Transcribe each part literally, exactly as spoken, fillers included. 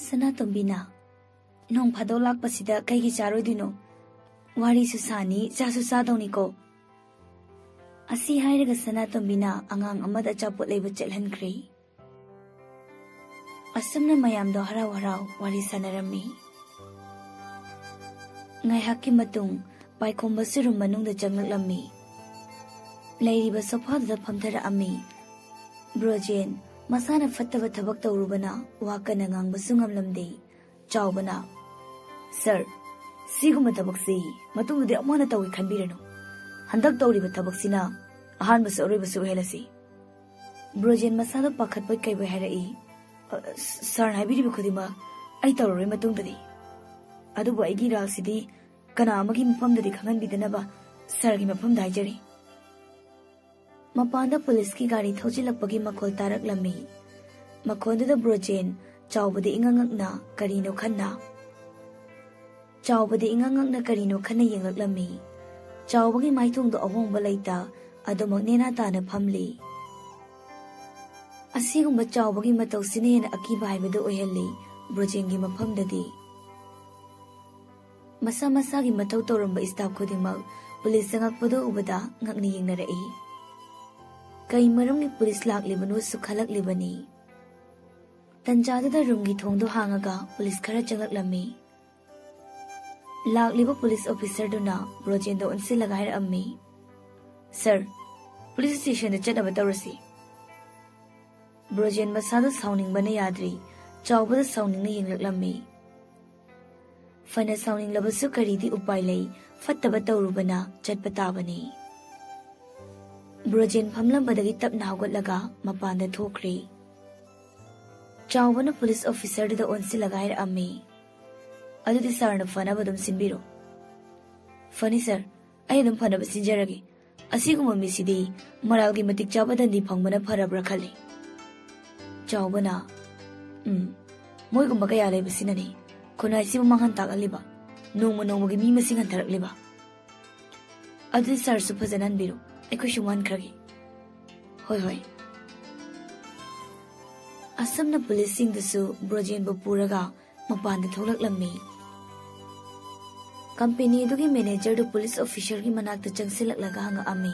ꯁꯅꯥꯇꯣꯝꯕꯤꯅ, "ꯅꯣꯡ ꯐꯥꯗꯣꯛ ꯂꯥꯛꯄꯁꯤꯗ ꯀꯩꯒꯤ ꯆꯥꯔꯣꯏꯗꯣꯏꯅꯣ? ꯋꯥꯔꯤꯁꯨ ꯁꯥꯅꯤ, ꯆꯥꯁꯨ ꯆꯥꯗꯧꯅꯤꯀꯣ?" ꯑꯁꯤ ꯍꯥꯏꯔꯒ ꯁꯅꯥꯇꯣꯝꯕꯤꯅ ꯑꯉꯥꯡ ꯑꯃꯗ ꯑꯆꯥꯄꯣꯠ ꯂꯩꯕ ꯆꯠꯍꯟꯈ꯭ꯔꯦ꯫ ꯑꯁꯨꯝꯅ ꯃꯌꯥꯝꯗꯣ ꯍꯔꯥꯎ ꯍꯔꯥꯎ ꯋꯥꯔꯤ ꯁꯥꯟꯅꯔꯝꯃꯤ꯫ ꯉꯥꯏꯍꯥꯛꯀꯤ ꯃꯇꯨꯡ ꯄꯥꯏꯈꯣꯝꯕꯁꯨ ꯔꯨꯝ ꯃꯅꯨꯡꯗ ꯆꯪꯂꯛꯂꯝꯃꯤ꯫ ꯂꯩꯔꯤꯕ ꯁꯣꯐꯥꯗꯨꯗ ꯐꯝꯊꯔꯛꯑꯝꯃꯤ꯫ ꯕ꯭ꯔꯣꯖꯦꯟ ꯃꯁꯥꯅ ꯐꯠꯇꯕ ꯊꯕꯛ ꯇꯧꯔꯨꯕꯅ ꯋꯥ ꯀꯟꯅ ꯉꯥꯡꯕꯁꯨ ꯉꯝꯂꯝꯗꯦ꯫ ꯆꯥꯎꯕꯅ, "ꯁꯔ, ꯁꯤꯒꯨꯝꯕ ꯊꯕꯛꯁꯤ ꯃꯇꯨꯡꯗꯗꯤ ꯑꯃꯨꯛ ꯍꯟꯅ ꯇꯧꯒꯦ ꯈꯟꯕꯤꯔꯅꯨ꯫ ꯍꯟꯗꯛ ꯇꯧꯔꯤꯕ ꯊꯕꯛꯁꯤꯅ ꯑꯍꯥꯟꯕꯁꯨ ꯑꯔꯣꯏꯕꯁꯨ ꯑꯣꯏꯍꯜꯂꯁꯤ꯫" ꯕ꯭ꯔꯣꯖꯦꯟ ꯃꯁꯥꯗꯣ ꯄꯥꯈꯠꯄꯣꯏ ꯀꯩꯕꯣꯏ ꯍꯥꯏꯔꯛꯏ, "ꯑ, ꯁ-, ꯁꯥꯔꯅ ꯍꯥꯏꯕꯤꯔꯤꯕ ꯈꯨꯗꯤꯡꯃꯛ ꯑꯩ ꯇꯧꯔꯔꯣꯏ ꯃꯇꯨꯡꯗꯗꯤ꯫ ꯑꯗꯨꯕꯨ ꯑꯩꯒꯤ ꯏꯔꯥꯜꯁꯤꯗꯤ ꯀꯅꯥ ꯑꯃꯒꯤ ꯃꯐꯝꯗꯗꯤ ꯈꯪꯍꯟꯕꯤꯗꯅꯕ ꯁꯥꯔꯒꯤ ꯃꯐꯝꯗ ꯍꯥꯏꯖꯔꯤ꯫" ꯃꯄꯥꯟꯗ ꯄꯨꯂꯤꯁꯀꯤ ꯒꯥꯔꯤ ꯊꯧꯖꯤꯜꯂꯛꯄꯒꯤ ꯃꯈꯣꯜ ꯇꯥꯔꯛꯂꯝꯃꯤ꯫ ꯃꯈꯣꯟꯗꯨꯗ ꯕ꯭ꯔꯣꯖꯦꯟ ꯆꯥꯎꯕꯗ ꯏꯉꯛ ꯉꯛꯅ ꯀꯔꯤꯅꯣ ꯈꯟꯅ, ꯆꯥꯎꯕꯗ ꯏꯉꯛ ꯉꯛꯅ ꯀꯔꯤꯅꯣ ꯈꯟꯅ ꯌꯦꯡꯂꯛꯂꯝꯃꯤ꯫ ꯆꯥꯎꯕꯒꯤ ꯃꯥꯏꯊꯣꯡꯗꯣ ꯑꯍꯣꯡꯕ ꯂꯩꯇ ꯑꯗꯨꯃꯛ ꯅꯦꯅꯥ ꯇꯥꯅ ꯐꯝꯂꯤ꯫ ꯑꯁꯤꯒꯨꯝꯕ ꯆꯥꯎꯕꯒꯤ ꯃꯇꯧꯁꯤꯅ ꯍꯦꯟꯅ ꯑꯀꯤꯕ ꯍꯥꯏꯕꯗꯨ ꯑꯣꯏꯍꯜꯂꯤ ꯕ꯭ꯔꯣꯖꯦꯟꯒꯤ ꯃꯐꯝꯗꯗꯤ꯫ ꯃꯁꯥ ꯃꯁꯥꯒꯤ ꯃꯊꯧ ꯇꯧꯔꯝꯕ ꯁ꯭ꯇꯥꯐ ꯈꯨꯗꯤꯡꯃꯛ ꯄꯨꯂꯤꯁ ꯆꯪꯉꯛꯄꯗꯨ ꯎꯕꯗ ꯉꯛꯅ ꯌꯦꯡꯅꯔꯛꯏ꯫ ꯀꯩ ꯃꯔꯝꯒꯤ ꯄꯨꯂꯤꯁ ꯂꯥꯛꯂꯤꯕꯅꯣꯁꯨ ꯈꯜꯂꯛꯂꯤꯕꯅꯤ꯫ ꯇꯟꯖꯥꯗꯨꯗ ꯔꯨꯝꯒꯤ ꯊꯣꯡꯗꯨ ꯍꯥꯡꯉꯒ ꯄꯨꯂꯤꯁ ꯈꯔ ꯆꯪꯂꯛꯂꯝꯃꯤ꯫ ꯂꯥꯛꯂꯤꯕ ꯄꯨꯂꯤꯁ ꯑꯣꯐꯤꯁꯔꯗꯨꯅ ꯕ꯭ꯔꯣꯖꯦꯟꯗ ꯑꯣꯟꯁꯤꯜꯂꯒ ꯍꯥꯏꯔꯛꯑꯝꯃꯤ, "ꯁꯔ, ꯄꯨꯂꯤꯁ ꯁ꯭ꯇꯦꯁꯟꯗ ꯆꯠꯅꯕ ꯇꯧꯔꯁꯤ꯫" ꯕ꯭ꯔꯣꯖꯦꯟ ꯃꯁꯥꯗꯨ ꯁꯥꯎꯅꯤꯡꯕꯅ ꯌꯥꯗ꯭ꯔꯤ, ꯆꯥꯎꯕꯗ ꯁꯥꯎꯅꯤꯡꯅ ꯌꯦꯡꯂꯛꯂꯝꯃꯤ꯫ ꯐꯅ ꯁꯥꯎꯅꯤꯡꯂꯕꯁꯨ ꯀꯔꯤꯗꯤ ꯎꯄꯥꯏ ꯂꯩ, ꯐꯠꯇꯕ ꯇꯧꯔꯨꯕꯅ ꯆꯠꯄ ꯇꯥꯕꯅꯤ꯫ ꯕ꯭ꯔꯣꯖꯦꯟ ꯐꯝꯂꯝꯕꯗꯒꯤ ꯇꯞꯅ ꯍꯧꯒꯠꯂꯒ ꯃꯄꯥꯟꯗ ꯊꯣꯛꯈ꯭ꯔꯦ꯫ ꯆꯥꯎꯕꯅ ꯄꯨꯂꯤꯁ ꯑꯣꯐꯤꯁꯔꯗꯨꯗ ꯑꯣꯟꯁꯤꯜꯂꯒ ꯍꯥꯏꯔꯛꯑꯝꯃꯤ, "ꯑꯗꯨꯗꯤ ꯁꯥꯔꯅ ꯐꯅꯕ ꯑꯗꯨꯝ ꯁꯤꯟꯕꯤꯔꯣ꯫" "ꯐꯅꯤ ꯁꯥꯔ, ꯑꯩ ꯑꯗꯨꯝ ꯐꯅꯕ ꯁꯤꯟꯖꯔꯒꯦ꯫ ꯑꯁꯤꯒꯨꯝꯕ ꯃꯤꯁꯤꯗꯤ ꯃꯔꯥꯜꯒꯤ ꯃꯇꯤꯛ ꯆꯥꯕ ꯗꯟꯗꯤ ꯐꯪꯕꯅ ꯐꯔꯕ꯭ꯔꯥ ꯈꯜꯂꯤ꯫" ꯆꯥꯎꯕꯅ, "ꯎꯝ, ꯃꯣꯏꯒꯨꯝꯕ ꯀꯌꯥ ꯂꯩꯕꯁꯤꯅꯅꯤ ꯈꯨꯟꯅꯥꯏꯁꯤꯕꯨ ꯃꯥꯡꯍꯟ ꯇꯥꯛꯍꯜꯂꯤꯕ, ꯅꯣꯡꯃ ꯅꯣꯡꯃꯒꯤ ꯃꯤ ꯃꯁꯤꯡ ꯍꯟꯊꯔꯛꯂꯤꯕ꯫ ꯑꯗꯨꯗꯤ ꯁꯥꯔꯁꯨ ꯐꯖꯅ ꯍꯟꯕꯤꯔꯣ, ꯑꯩꯈꯣꯏꯁꯨ ꯋꯥꯟꯈ꯭ꯔꯒꯦ꯫" "ꯍꯣꯏ, ꯍꯣꯏ꯫" ꯑꯁꯨꯝꯅ ꯄꯨꯂꯤꯁꯁꯤꯡꯗꯨꯁꯨ ꯕ꯭ꯔꯣꯖꯦꯟꯕꯨ ꯄꯨꯔꯒ ꯃꯄꯥꯟꯗ ꯊꯣꯛꯂꯛꯂꯝꯃꯤ꯫ ꯀꯝꯄꯦꯅꯤ ꯑꯗꯨꯒꯤ ꯃꯦꯅꯦꯖꯔꯗꯨ ꯄꯨꯂꯤꯁ ꯑꯣꯐꯤꯁꯔꯒꯤ ꯃꯅꯥꯛꯇ ꯆꯪꯁꯤꯜꯂꯛꯂꯒ ꯍꯪꯉꯛꯑꯝꯃꯤ,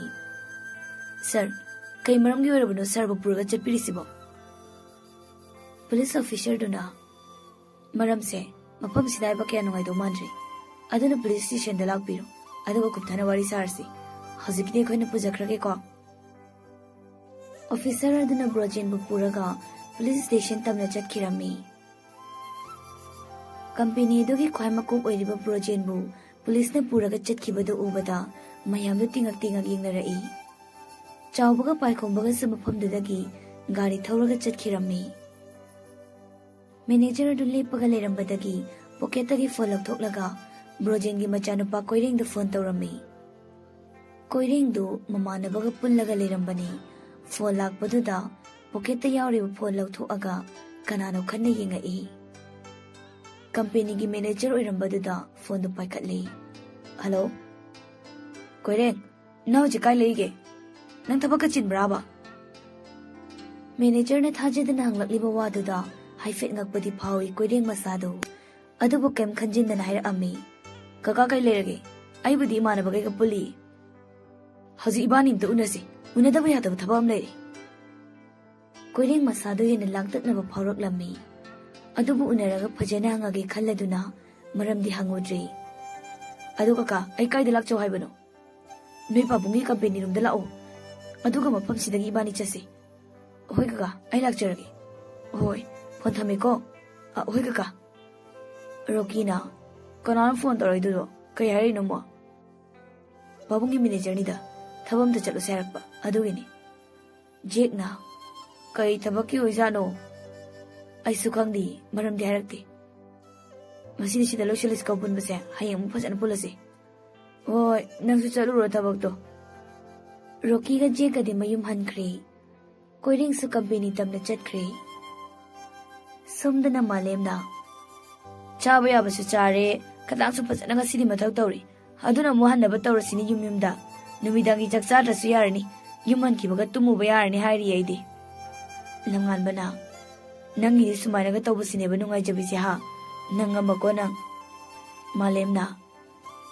"ꯁꯥꯔ, ꯀꯩ ꯃꯔꯝꯒꯤ ꯑꯣꯏꯔꯕꯅꯣ ꯁꯥꯔꯕꯨ ꯄꯨꯔꯒ ꯆꯠꯄꯤꯔꯤꯁꯤꯕꯣ?" ꯄꯨꯂꯤꯁ ꯑꯣꯐꯤꯁꯔꯗꯨꯅ, "ꯃꯔꯝꯁꯦ, ꯃꯐꯝꯁꯤꯗ ꯍꯥꯏꯕ ꯀꯌꯥ ꯅꯨꯡꯉꯥꯏꯗꯧ ꯃꯥꯟꯗ꯭ꯔꯤ꯫ ꯑꯗꯨꯅ ꯄꯨꯂꯤꯁ ꯁ꯭ꯇꯦꯁꯟꯗ ꯂꯥꯛꯄꯤꯔꯣ, ꯑꯗꯨꯒ ꯀꯨꯞꯊꯅ ꯋꯥꯔꯤ ꯁꯥꯔꯁꯤ꯫ ꯍꯧꯖꯤꯛꯀꯤꯗꯤ ꯑꯩꯈꯣꯏꯅ ꯄꯨꯖꯈ꯭ꯔꯒꯦꯀꯣ꯫" ꯑꯣꯐꯤꯁꯔ ꯑꯗꯨꯅ ꯕ꯭ꯔꯣꯖꯦꯟꯕꯨ ꯄꯨꯔꯒ ꯄꯨꯂꯤꯁ ꯁ꯭ꯇꯦꯁꯟ ꯇꯝꯅ ꯆꯠꯈꯤꯔꯝꯃꯤ꯫ ꯀꯝꯄꯦꯅꯤ ꯑꯗꯨꯒꯤ ꯈ꯭ꯋꯥꯏ ꯃꯀꯣꯛ ꯑꯣꯏꯔꯤꯕ ꯕ꯭ꯔꯣꯖꯦꯟꯕꯨ ꯄꯨꯂꯤꯁꯅ ꯄꯨꯔꯒ ꯆꯠꯈꯤꯕꯗꯨ ꯎꯕꯗ ꯃꯌꯥꯝꯗꯨ ꯇꯤꯉꯛ ꯇꯤꯉꯛ ꯌꯦꯡꯅꯔꯛꯏ꯫ ꯆꯥꯎꯕꯒ ꯄꯥꯏꯈꯣꯝꯕꯒꯁꯨ ꯃꯐꯝꯗꯨꯗꯒꯤ ꯒꯥꯔꯤ ꯊꯧꯔꯒ ꯆꯠꯈꯤꯔꯝꯃꯤ꯫ ꯃꯦꯅꯦꯖꯔ ꯑꯗꯨ ꯂꯦꯞꯄꯒ ꯂꯩꯔꯝꯕꯗꯒꯤ ꯄꯣꯀꯦꯠꯇꯒꯤ ꯐꯣꯟ ꯂꯧꯊꯣꯛꯂꯒ ꯕ꯭ꯔꯣꯖꯦꯟꯒꯤ ꯃꯆꯥꯅꯨꯄꯥ ꯀꯣꯏꯔꯦꯡꯗ ꯐꯣꯟ ꯇꯧꯔꯝꯃꯤ꯫ ꯀꯣꯏꯔꯦꯡꯗꯨ ꯃꯃꯥꯟꯅꯕꯒ ꯄꯨꯜꯂꯒ ꯂꯩꯔꯝꯕꯅꯤ꯫ ꯐꯣꯟ ꯂꯥꯛꯄꯗꯨꯗ ꯄꯣꯀꯦꯠꯇ ꯌꯥꯎꯔꯤꯕ ꯐꯣꯟ ꯂꯧꯊꯣꯛꯑꯒ ꯀꯅꯥꯅꯣ ꯈꯟꯅ ꯌꯦꯡꯉꯛꯏ꯫ ꯀꯝꯄꯦꯅꯤꯒꯤ ꯃꯦꯅꯦꯖꯔ ꯑꯣꯏꯔꯝꯕꯗꯨꯗ ꯐꯣꯟꯗꯨ ꯄꯥꯏꯈꯠꯂꯤ꯫ "ꯍꯜꯂꯣ, ꯀꯣꯏꯔꯦꯡ, ꯅꯪ ꯍꯧꯖꯤꯛ ꯀꯥꯏ ꯂꯩꯒꯦ? ꯅꯪ ꯊꯕꯛꯀ ꯆꯤꯟꯕ꯭ꯔꯥꯕ?" ꯃꯦꯅꯦꯖꯔꯅ ꯊꯥꯖꯗꯅ ꯍꯪꯂꯛꯂꯤꯕ ꯋꯥꯗꯨꯗ ꯍꯥꯏꯐꯦꯠ ꯉꯛꯄꯗꯤ ꯐꯥꯎꯏ ꯀꯣꯏꯔꯦꯡ ꯃꯆꯥꯗꯨ꯫ ꯑꯗꯨꯕꯨ ꯀꯩꯝ ꯈꯟꯖꯤꯟꯗꯅ ꯍꯥꯏꯔꯛꯑꯝꯃꯤ, "ꯀꯀꯥ, ꯀꯩ ꯂꯩꯔꯒꯦ? ꯑꯩꯕꯨꯗꯤ ꯏꯃꯥꯟꯅꯕꯈꯩꯒ ꯄꯨꯜꯂꯤ꯫ ꯍꯧꯖꯤꯛ ꯏꯕꯥꯅꯤ ꯑꯝꯇ ꯎꯅꯁꯤ꯫ ꯎꯅꯗꯕ ꯌꯥꯗꯕ ꯊꯕꯛ ꯑꯃ ꯂꯩꯔꯦ꯫" ꯀꯣꯏꯔꯦꯡ ꯃꯁꯥꯗꯨ ꯍꯦꯟꯅ ꯂꯥꯡꯇꯛꯅꯕ ꯐꯥꯎꯔꯛꯂꯝꯃꯤ꯫ ꯑꯗꯨꯕꯨ ꯎꯅꯔꯒ ꯐꯖꯅ ꯍꯪꯉꯒꯦ ꯈꯜꯂꯗꯨꯅ ꯃꯔꯝꯗꯤ ꯍꯪꯉꯨꯗ꯭ꯔꯤ꯫ "ꯑꯗꯨ ꯀꯀꯥ, ꯑꯩ ꯀꯥꯏꯗ ꯂꯥꯛꯆꯧ ꯍꯥꯏꯕꯅꯣ? ꯅꯣꯏ ꯄꯥꯕꯨꯡꯒꯤ ꯀꯝꯄꯦꯅꯤ ꯔꯨꯝꯗ ꯂꯥꯛꯑꯣ꯫ ꯑꯗꯨꯒ ꯃꯐꯝꯁꯤꯗꯒꯤ ꯏꯕꯥꯅꯤ ꯆꯠꯁꯤ꯫" "ꯍꯣꯏ ꯀꯀꯥ, ꯑꯩ ꯂꯥꯛꯆꯔꯒꯦ꯫" "ꯍꯣꯏ, ꯐꯣꯟ ꯊꯝꯃꯦꯀꯣ꯫" "ꯑ, ꯍꯣꯏ ꯀꯀꯥ꯫" ꯔꯣꯀꯤꯅ, "ꯀꯅꯥꯅꯣ ꯐꯣꯟ ꯇꯧꯔꯛꯏꯗꯨꯗꯣ? ꯀꯩ ꯍꯥꯏꯔꯛꯏꯅꯣ ꯑꯃꯨꯛ?" "ꯄꯥꯕꯨꯡꯒꯤ ꯃꯦꯅꯦꯖꯔꯅꯤꯗ, ꯊꯕꯛ ꯑꯝꯇ ꯆꯠꯂꯨꯁꯦ ꯍꯥꯏꯔꯛꯄ ꯑꯗꯨꯒꯤꯅꯤ꯫" ꯖꯦꯛꯅ, "ꯀꯩ ꯊꯕꯛꯀꯤ ꯑꯣꯏꯖꯥꯠꯅꯣ?" "ꯑꯩꯁꯨ ꯈꯪꯗꯦ, ꯃꯔꯝꯗꯤ ꯍꯥꯏꯔꯛꯇꯦ꯫" "ꯉꯁꯤꯗꯤ ꯁꯤꯗ ꯂꯣꯏꯁꯤꯜꯂꯁꯤꯀꯣ ꯄꯨꯟꯕꯁꯦ, ꯍꯌꯦꯡ ꯑꯃꯨꯛ ꯐꯖꯅ ꯄꯨꯜꯂꯁꯤ꯫" "ꯍꯣꯏ, ꯅꯪꯁꯨ ꯆꯠꯂꯨꯔꯣ ꯊꯕꯛꯇꯣ꯫" ꯔꯣꯀꯤꯒ ꯖꯦꯛꯀꯗꯤ ꯃꯌꯨꯝ ꯍꯟꯈ꯭ꯔꯦ꯫ ꯀꯣꯏꯔꯦꯡꯁꯨ ꯀꯝꯄꯦꯅꯤ ꯇꯝꯅ ꯆꯠꯈ꯭ꯔꯦ꯫ ꯁꯣꯝꯗꯅ ꯃꯥꯂꯦꯝꯅ, "ꯆꯥꯕ ꯌꯥꯕꯁꯨ ꯆꯥꯔꯦ, ꯈꯗꯥꯡꯁꯨ ꯐꯖꯅ ꯉꯁꯤꯗꯤ ꯃꯊꯧ ꯇꯧꯔꯤ꯫ ꯑꯗꯨꯅ ꯑꯃꯨꯛ ꯍꯟꯅꯕ ꯇꯧꯔꯁꯤꯅꯦ ꯌꯨꯝ ꯌꯨꯝꯗ꯫ ꯅꯨꯃꯤꯗꯥꯡꯒꯤ ꯆꯥꯛ ꯆꯥꯗ꯭ꯔꯁꯨ ꯌꯥꯔꯅꯤ, ꯌꯨꯝ ꯍꯟꯈꯤꯕꯒ ꯇꯨꯝꯃꯨꯕ ꯌꯥꯔꯅꯤ ꯍꯥꯏꯔꯤ ꯑꯩꯗꯤ꯫" ꯂꯝꯉꯥꯟꯕꯅ, ꯅꯪꯒꯤꯗꯤ ꯁꯨꯃꯥꯏꯅꯒ ꯇꯧꯕꯁꯤꯅꯦꯕ ꯅꯨꯡꯉꯥꯏꯖꯕꯤꯁꯦ, ꯍꯥ? ꯅꯪ ꯑꯃꯀꯣ ꯅꯪ꯫ ꯃꯥꯂꯦꯝꯅ,